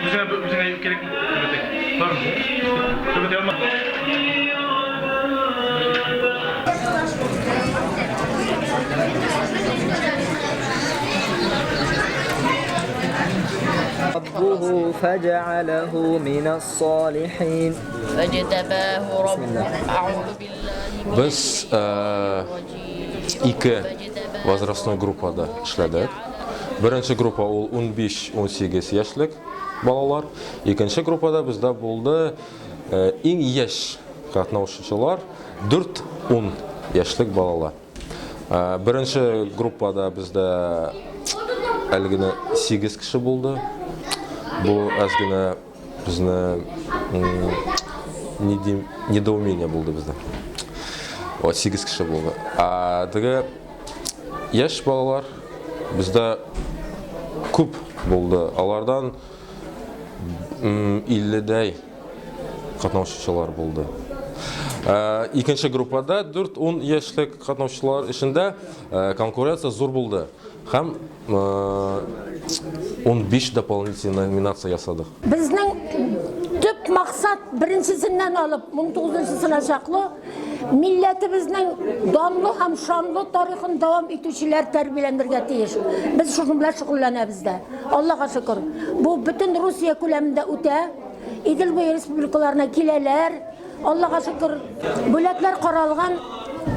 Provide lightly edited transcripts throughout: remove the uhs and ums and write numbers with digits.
Үзеңә үзеңә кирәк түбәтәй. Бармы? Түбәтәй алма. ربه فجعله من الصالحين فاجتباه ربه أعوذ بالله من Без э, ике возрастной группада эшләдек. Беренче группа ул 15-18 яшьлек балалар. Икенче группада бездә булды э, иң яшь катнашучылар 4-10 яшьлек балалар. Э, беренче группада бездә әле генә 8 кеше булды. Бу әз генә безне ни дим, недоумение булды бездә. Вот 8 кеше булды. А теге яшь балалар бездә күп булды. Алардан 50дәй катнашучылар булды. Э, икенче группада 4-10 яшьлек катнашучылар эчендә э, конкуренция зур булды. Һәм 15 э, дополнительный номинация ясадык. Безнең төп максат беренчесеннән алып 19-нчысына чаклы милләтебезнең данлы һәм шанлы тарихын дәвам итүчеләр тәрбияләнергә тиеш. Без шуның белән шөгыльләнәбез дә. Аллага шөкер. Бу бөтен Русия күләмендә үтә. Идел буе республикаларына киләләр. Аллага шөкер, бүләкләр каралган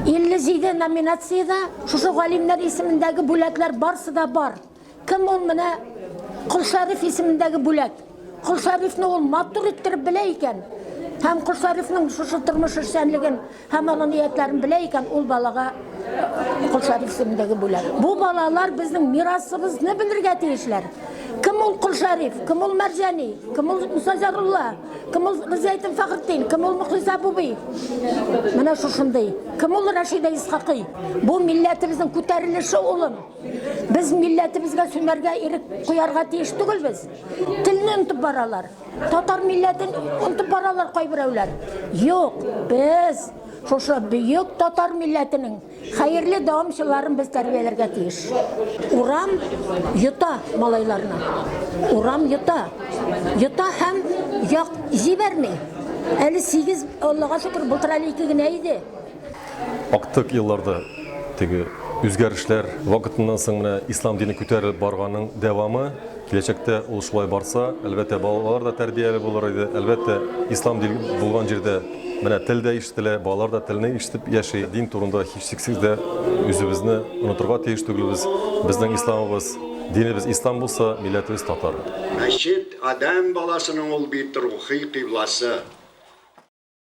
57 номинациядә шушы галимнәр исемендәге бүләкләр барсы да бар. Кем ул менә Кол Шәриф исемендәге бүләк? Кол Шәрифне ул матур иттереп белә икән. Һәм Кол Шәрифнең шушы тормыш эшчәнлеген һәм аның ниятләрен белә икән, ул балага Кол Шәриф исемендәге бүләк. Бу балалар безнең мирасыбызны белергә тиешләр. Кем ул Кол Шәриф? Кем ул Мәрҗани? Кем ул Муса Җарулла? Кем ул Ризаэтдин Фәхретдин? Кем ул Мөхлисә Буби? Менә шушындый. Кем ул Рәшидә Исхакый? Бу милләтебезнең күтәрелеше, улым. Без милләтебезгә сүнәргә ирек куярга тиеш түгелбез. Телне онытып баралар. Татар милләтен онытып баралар кайберәүләр. Юк, без шушы бөек татар милләтенең хәерле дәвамчыларын без тәрбияләргә тиеш. Урам йота малайларны. Урам йота. Йота һәм як җибәрми. Әле 8, Аллага шөкер, былтыр әле 2 генә иде. Актык елларда теге үзгәрешләр вакытыннан соң менә ислам дине күтәрелеп барганның дәвамы, киләчәктә ул шулай барса, әлбәттә, балалар да тәрбияле булыр иде. Әлбәттә, ислам дине булган җирдә менә тел дә ишетелә, балалар да телне ишетеп яши. Дин турында һичшиксез дә үзебезне онытырга тиеш түгелбез. Безнең исламыбыз, динебез ислам булса, милләтебез татар. Мәчет, адәм баласының ул бит рухи кыйбласы.